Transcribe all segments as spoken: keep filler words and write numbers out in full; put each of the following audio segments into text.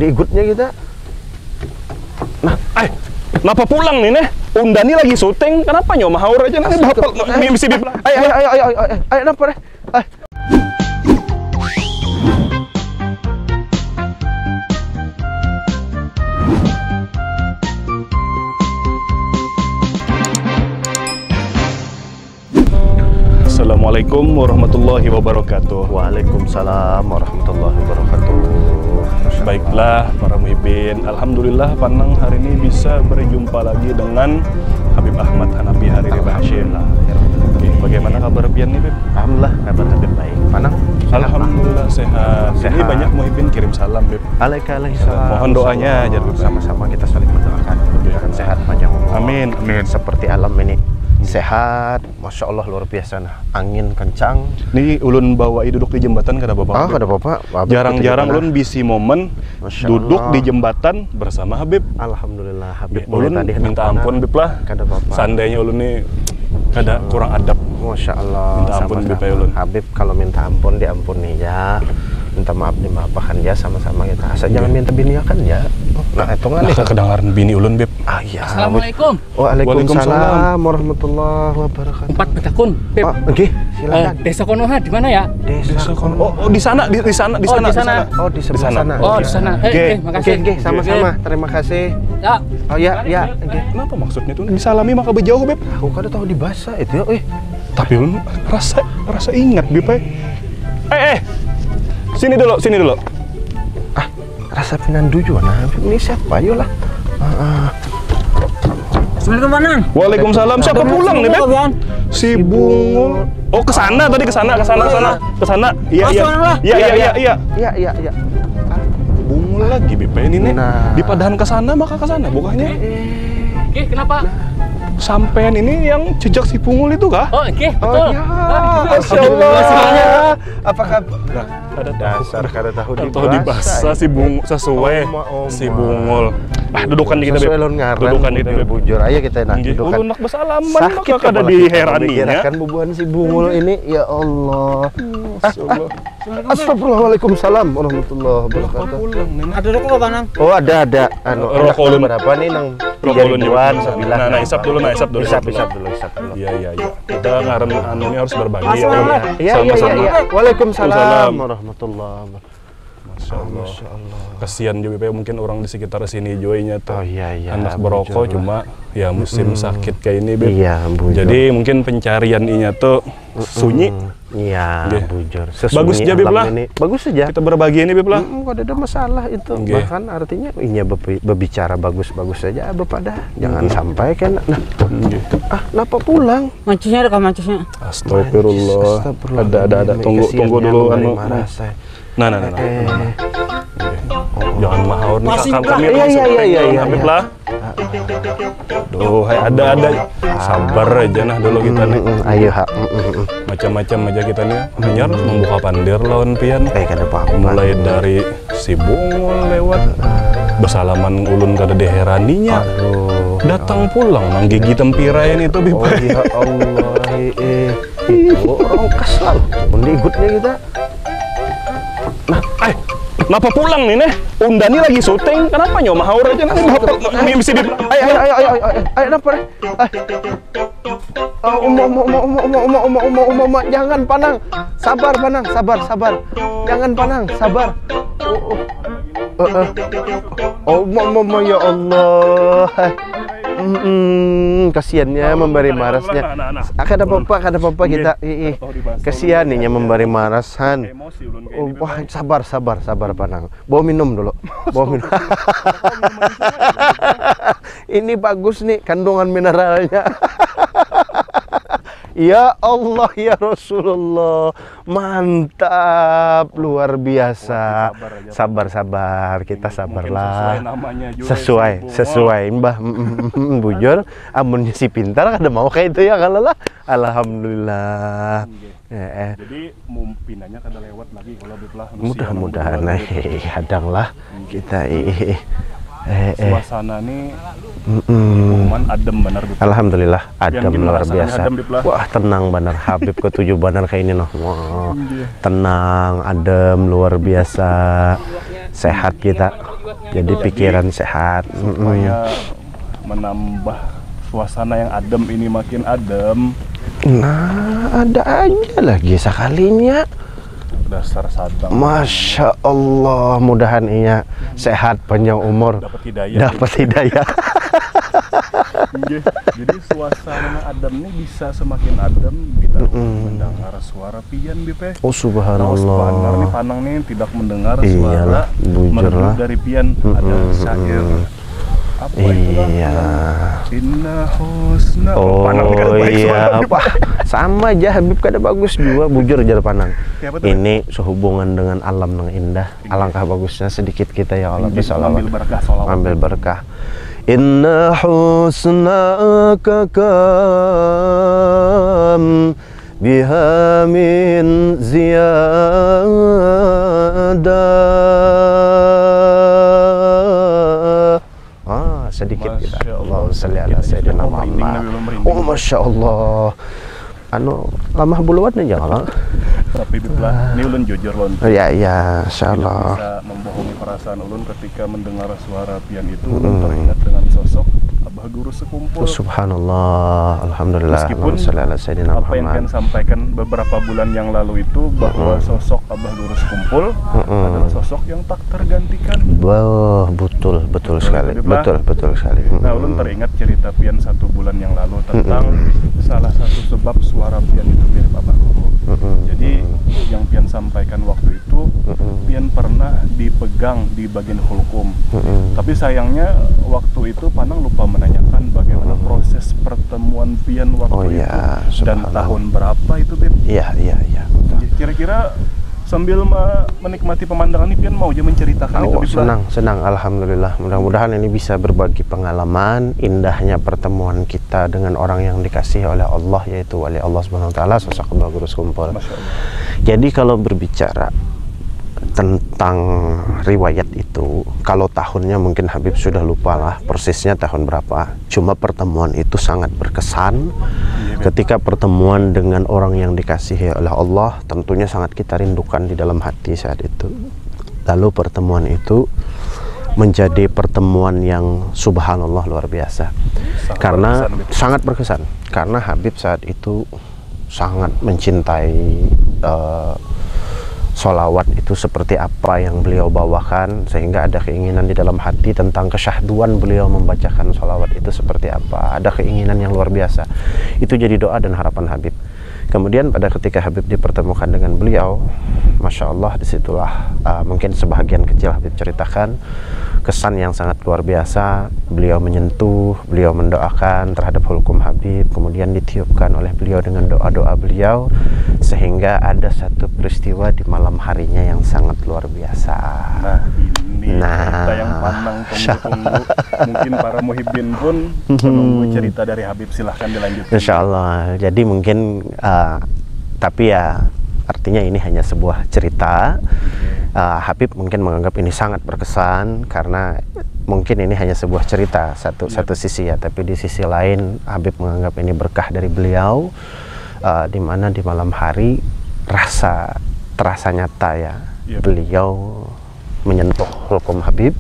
Igutnya kita. Nah, eh, napa pulang nih, neh? Unda nih lagi syuting, kenapa nyawa mahaur aja nih? Bapak, eh, mimpi si Bib. Ayo, ayo, ayo, ayo, ayo, ayo, napa, neh? Ayo. Assalamualaikum warahmatullahi wabarakatuh. Waalaikumsalam warahmatullahi wabarakatuh. Baiklah, para muhibin, alhamdulillah, Panang hari ini bisa berjumpa lagi dengan Habib Ahmad Hanafi hari ini, Bashir. Oke, bagaimana kabar pian nih, Bib? Alhamdulillah, kabar Habib baik. Panang? Alhamdulillah, sehat. Ini banyak muhibin kirim salam, Bib. Alaika, alaihi salam. Mohon doanya aja, Bib. Sama-sama, kita saling mendoakan. Mudah-mudahan sehat, panjang umur. Amin, amin. Seperti alam ini. Sehat, Masya Allah, luar biasa, nah. Angin kencang. Ini ulun bawai duduk di jembatan, kada apa-apa. Ah, kada apa-apa. Jarang-jarang ulun bisi momen duduk di jembatan bersama Habib. Alhamdulillah, Habib. Ulun minta ampun, Bib, lah. Kada apa-apa. Seandainya ulun nih kada kurang adab. Masya Allah. Minta ampun, Bib, ya, ulun. Habib, kalau minta ampun, diampuni, ya. Minta maaf, dimaafkan, ya, sama-sama kita. Asal jangan minta biniakan, ya. Nah, itu kan. Nah, kedengaran bini ulun, Bib. Ah, iya. Assalamualaikum. Waalaikumsalam warahmatullahi wabarakatuh. Umpat betakun, Bib. Ah, oke, silakan. Eh, desa kono ha, di mana ya? Desa kono. Oh, oh, di sana, di, di sana, di sana, di sana. Oh, di sebelah sana. Oh, di sana. Eh, oke, makasih. Oke, sama-sama. Terima kasih. Ya. Oh, ya, ya. Oke. Kenapa maksudnya tuh disalami maka berjauh, Bib? Aku kada tahu di bahasa itu ya, eh. Tapi ulun rasa, rasa ingat, Bib, eh. Eh, eh. Sini dulu, sini dulu. Ah, rasa pinandu jua nah. Ini siapa? Ayolah. Ah, ah. Assalamualaikum, Panang. Waalaikumsalam. Siapa pulang nih, Beb? Si Bungul. Oh, ke sana tadi, ke sana, ke sana, ke sana. Ke sana. Iya, iya. Iya, iya, iya, iya. Iya, iya, iya. Bungul lagi, Beb, ini nih. Nah. Dipadahan ke sana, maka ke sana, bukannya. Oke, kenapa? Sampean ini yang jejak si Bungul itu kah? Oh, oke, betul. Oh, iya. Masya Allah. Apa kabar? Dasar kada tahu di bahasa si Bung, sesuai si Bungul. Ah, dudukan di kita, Beb. Dudukan di kita, Beb. Bujur aja kita, nah, dudukan. Ulun nak bersalaman, sakit kada diheraninya. Kan bubuhan si Bungul ini, ya Allah. Astagfirullah. Waalaikumsalam warahmatullahi wabarakatuh. Ada rokok apa, Nang? Oh, ada, ada. Anu, rokok ulun berapa nih, Nang? Rokok ulun juga. Nah, nah, isap dulu, nah, isap dulu. Isap, isap dulu, isap dulu. Iya, iya, iya. Kita ngaran anu ini harus berbagi ya. Iya, iya, iya. Waalaikumsalam warahmatullahi wabarakatuh. Masya Allah. Masya Allah. Kasihan juga, Beb, mungkin orang di sekitar sini juga inya tuh. Oh, iya, iya, anak berokok, cuma ya musim sakit kayak ini, Beb. Iya, bujur. Jadi mungkin pencarian inya tuh sunyi. Iya, bujur. Bagus aja, Beb, lah. Bagus aja. Kita berbagi ini, Beb, lah. Mm-mm, kada ada masalah itu. Bahkan artinya inya bebi-, berbicara bagus-bagus saja, Beb, pada. Jangan sampai kena. Nah. Ah, kenapa pulang? Mancisnya ada kah mancisnya? Astagfirullah. Ada, ada, ada. Tunggu, tunggu dulu, anu. Nah, nah, nah, nah. Jangan mahaur nih, kakak kami. Iya, iya, iya, iya, iya. Habib lah. Duh, hai, ada, ada. Sabar aja nah dulu kita nih. Mm, mm, ayo, ha. Mm, mm, mm. Macam-macam aja kita nih. Hanyar membuka pandir lawan pian. Eh, kada apa-apa. Mulai dari si Bungul lewat. Bersalaman ulun kada diheraninya. Aduh. Datang pulang nang gigi tempirai ini tuh, Bib. Oh, ya Allah, eh, eh. Itu orang kesal. Mun diikutnya kita. Nah, eh, napa pulang nih, neh? Unda nih lagi syuting, kenapa nyawa mahaur aja nih? Bapak, mimpi si Bib. Ayo, ayo, ayo, ayo, ayo, ayo, napa, neh? Ah. Oh, uma, uma, uma, jangan, Panang. Sabar, Panang, sabar, sabar. Jangan, Panang, sabar. Oh, oh. Eh, eh. Oh, uma, uma, uma, ya Allah. Mm-mm, kasihannya memberi marasnya. Nah, nah, nah. Ah, kada apa-apa, kada apa-apa kita. Ih, ih. Kasihan inya memberi maras, Han. Emosi ulun kayak ini, wah, sabar, sabar, sabar, Panang. Bawa minum dulu. Bawa minum. Ini bagus nih kandungan mineralnya. Ya Allah, ya Rasulullah. Mantap, luar biasa. Sabar, sabar. Kita sabarlah. Sesuai namanya juga. Sesuai, sesuai, Mbah. Mm, mm, mm, mm, bujur, amunnya si pintar kada mau kayak itu ya, kalau lah. Alhamdulillah. Eh, eh. Jadi, mumpinanya kada lewat lagi kalau Habib lah. Mudah-mudahan, eh, hadang lah kita, eh, eh, eh. Suasana nih, mm-mm, cuman adem banar, Bib. Alhamdulillah, adem luar biasa. Wah, tenang banar, Habib ketuju banar kayak ini, noh. Wah, tenang, adem, luar biasa. sehat kita. Jadi pikiran sehat. Mm-mm. Supaya menambah suasana yang adem ini makin adem. Nah, ada aja lagi sekalinya. Dasar sadang. Masya Allah, mudahan inya sehat, panjang umur, Dapat hidayah. Dapat hidayah. Nggih. Jadi suasana adem ini bisa semakin adem bila Mm-mm. mendengar suara pian, Bib, eh. Oh, Tahu sebenarnya subhanallah. Panang nih tidak mendengar Iyalah, suara bujur merdu lah. Dari pian Mm-mm, ada mm-mm. Syair. Apa itulah? Iya. Inna husna. Oh, Panang tidak baik iya, suara. Pak. Sama aja, Habib kada bagus juga, bujur jar Panang. Siapa tuh? Ini sehubungan dengan alam yang indah. Alangkah bagusnya sedikit kita, ya Allah, Ngambil, bersalawat. Ngambil berkah salawat. Ambil berkah. Inna husnaka kam biha min ziyadah. Ah, sedikit kita. Masya Allah. Allahumma salli ala Sedikit aja. sayyidina Oh, merinding, Muhammad. Nabi, merinding. Oh, masya Allah. Anu, lamah buluan aja lah. Tapi Bib lah, ini ulun jujur, lon. Ya, ya, insya Allah. Bisa membohongi perasaan ulun ketika mendengar suara pian itu, ulun teringat dengan sosok Abah Guru Sekumpul. Oh, subhanallah, alhamdulillah. Meskipun Allahumma salli ala sayyidina apa yang pian Muhammad. Sampaikan beberapa bulan yang lalu itu, bahwa sosok Abah Guru Sekumpul adalah sosok yang tak tergantikan. Wah, betul, betul sekali. Bib lah. Betul, betul sekali. Nah, ulun teringat cerita pian satu bulan yang lalu tentang salah satu sebab suara pian itu mirip Abah Guru. Jadi, yang pian sampaikan waktu itu, pian pernah dipegang di bagian hulkum. Tapi sayangnya waktu itu Panang lupa menanyakan bagaimana proses pertemuan pian waktu Oh, itu iya, dan subhanallah. Tahun berapa itu, Bib. Iya, iya, iya. Kira-kira sambil me- menikmati pemandangan ini, pian mau aja menceritakan itu, Oh, Bib, lah. Senang, senang, alhamdulillah. Mudah-mudahan ini bisa berbagi pengalaman indahnya pertemuan kita dengan orang yang dikasihi oleh Allah, yaitu wali Allah Subhanahu wa Taala, sosok Abah Guru Sekumpul. Masya Allah. Jadi, kalau berbicara tentang riwayat itu, kalau tahunnya mungkin Habib sudah lupa lah persisnya tahun berapa. Cuma pertemuan itu sangat berkesan. Ketika pertemuan dengan orang yang dikasihi oleh Allah, tentunya sangat kita rindukan di dalam hati saat itu. Lalu pertemuan itu menjadi pertemuan yang subhanallah luar biasa. Karena sangat berkesan. Karena Habib saat itu sangat mencintai, eh, sholawat itu seperti apa yang beliau bawakan, sehingga ada keinginan di dalam hati tentang kesyahduan beliau membacakan sholawat itu seperti apa. Ada keinginan yang luar biasa. Itu jadi doa dan harapan Habib. Kemudian, pada ketika Habib dipertemukan dengan beliau, masya Allah, disitulah, eh, mungkin sebahagian kecil Habib ceritakan kesan yang sangat luar biasa. Beliau menyentuh, beliau mendoakan terhadap hulkum Habib, kemudian ditiupkan oleh beliau dengan doa-doa beliau, sehingga ada satu peristiwa di malam harinya yang sangat luar biasa. Nah, ini Nah. Cerita yang Panang tunggu-tunggu. Mungkin para muhibbin pun menunggu cerita dari Habib. Silahkan dilanjutkan. Insya Allah. Jadi, mungkin, eh, tapi ya, artinya ini hanya sebuah cerita. Eh, Habib mungkin menganggap ini sangat berkesan karena mungkin ini hanya sebuah cerita satu satu sisi, ya, tapi di sisi lain Habib menganggap ini berkah dari beliau, eh, di mana di malam hari rasa terasa nyata, ya, Iya. Beliau menyentuh hulkum Habib,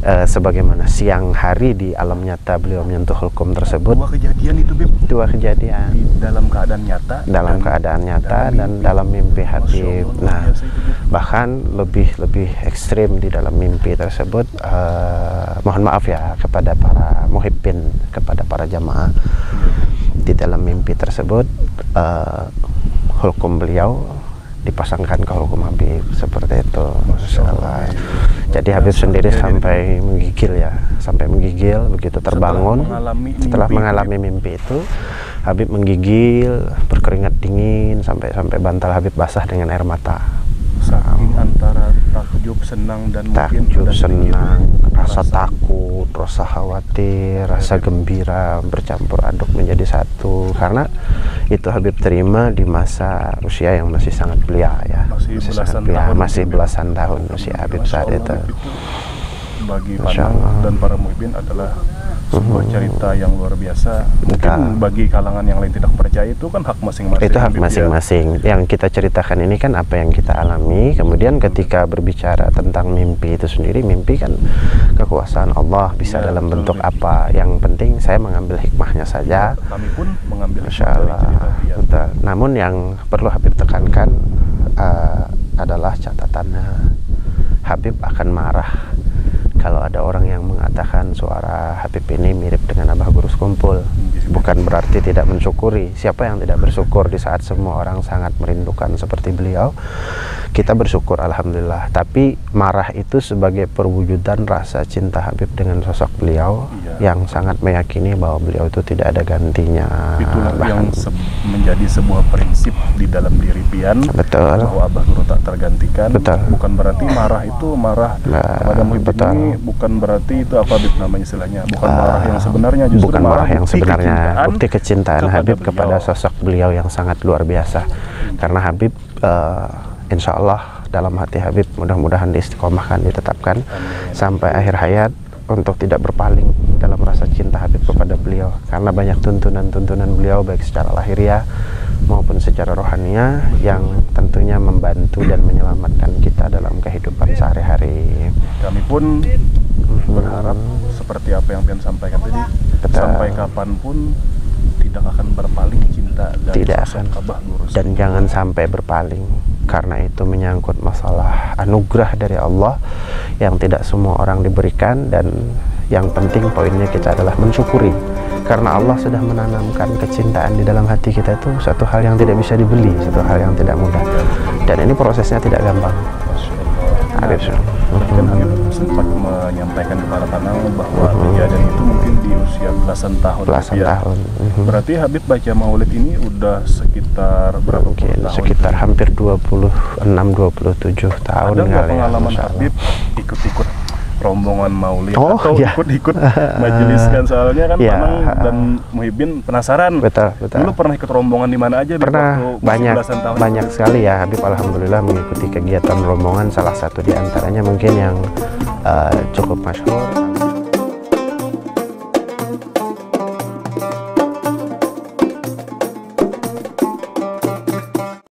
eh, sebagaimana siang hari di alam nyata beliau menyentuh hulkum tersebut. Dua kejadian itu, Bib. Dua kejadian. Di dalam keadaan nyata. Dalam dan keadaan nyata dalam dan mimpi. Dalam mimpi Masya Habib. Allah, luar Nah, biasa itu, Bib. Bahkan lebih lebih ekstrim di dalam mimpi tersebut. Eh, mohon maaf, ya, kepada para muhibbin, kepada para jamaah, di dalam mimpi tersebut, eh, hulkum beliau dipasangkan ke hulkum Habib seperti itu. Masya Allah. Jadi Habib sendiri sampai menggigil, ya, sampai menggigil begitu terbangun. Setelah mengalami Setelah mimpi. Mengalami mimpi itu, Habib menggigil, berkeringat dingin sampai sampai bantal Habib basah dengan air mata. Saking antara takjub, senang, dan mungkin Takjub, ada sedikit senang, rasa perasaan. Takut, rasa khawatir, rasa gembira bercampur aduk menjadi satu. Karena itu Habib terima di masa usia yang masih sangat belia, ya. Masih Masih belasan sangat belia, tahun masih itu, Bib. Belasan tahun usia Habib Masya saat Allah, itu. Bib, itu bagi Masya Panang Allah. Dan para muhibbin adalah sebuah cerita yang luar biasa. Mungkin bagi kalangan yang lain tidak percaya, itu kan hak masing-masing. Itu hak masing-masing. Yang kita ceritakan ini kan apa yang kita alami. Kemudian ketika berbicara tentang mimpi itu sendiri, mimpi kan kekuasaan Allah, bisa dalam bentuk apa. Yang penting saya mengambil hikmahnya saja. Kami pun mengambil Insya Allah. Betul. Namun yang perlu Habib tekankan uh, adalah catatannya, Habib akan marah kalau ada orang yang mengatakan suara Habib ini mirip dengan Abah Guru Sekumpul. Bukan berarti tidak mensyukuri. Siapa yang tidak bersyukur di saat semua orang sangat merindukan seperti beliau? Kita bersyukur, alhamdulillah. Tapi marah itu sebagai perwujudan rasa cinta Habib dengan sosok beliau, iya, yang sangat meyakini bahwa beliau itu tidak ada gantinya. Itulah yang se menjadi sebuah prinsip di dalam diri pian. Betul. Bahwa Abah Guru tak tergantikan. Betul. Bukan berarti marah itu marah nah, kepada Muhyiddin ini, bukan berarti itu apa, Bib, namanya istilahnya. Bukan uh, marah yang sebenarnya, justru bukan marah yang sebenarnya. Bukti kecintaan, bukti kecintaan Habib kepada, kepada sosok beliau yang sangat luar biasa. Karena Habib uh, insya Allah dalam hati Habib, mudah-mudahan diistiqomahkan, ditetapkan Amin. sampai akhir hayat, untuk tidak berpaling dalam rasa cinta Habib kepada beliau, karena banyak tuntunan-tuntunan beliau, baik secara lahiriah maupun secara rohaniah, yang tentunya membantu dan menyelamatkan kita dalam kehidupan sehari-hari. Kami pun berharap seperti apa yang pian sampaikan tadi, sampai kapanpun tidak akan berpaling cinta dari sosok Abah Guru. Dan jangan sampai berpaling, karena itu menyangkut masalah anugerah dari Allah yang tidak semua orang diberikan, dan yang penting poinnya kita adalah mensyukuri, karena Allah sudah menanamkan kecintaan di dalam hati kita itu suatu hal yang tidak bisa dibeli, suatu hal yang tidak mudah, dan ini prosesnya tidak gampang. Habib, bahkan Habib sempat menyampaikan kepada Kanang bahwa kejadian itu mungkin di usia belasan tahun. Belasan tahun. Berarti Habib baca maulid ini udah sekitar berapa puluh tahun? Sekitar hampir dua puluh enam, dua puluh tujuh tahun. Ada nggak pengalaman Habib ikut-ikut rombongan maulid oh, atau iya. ikut-ikut majelis kan, soalnya kan ya. Kanang dan Muhyiddin penasaran. Betul, betul. Dulu pernah ikut rombongan di mana aja? Pernah, banyak, tahun banyak sekali ya Habib, alhamdulillah mengikuti kegiatan rombongan, salah satu di antaranya mungkin yang uh, cukup masyhur.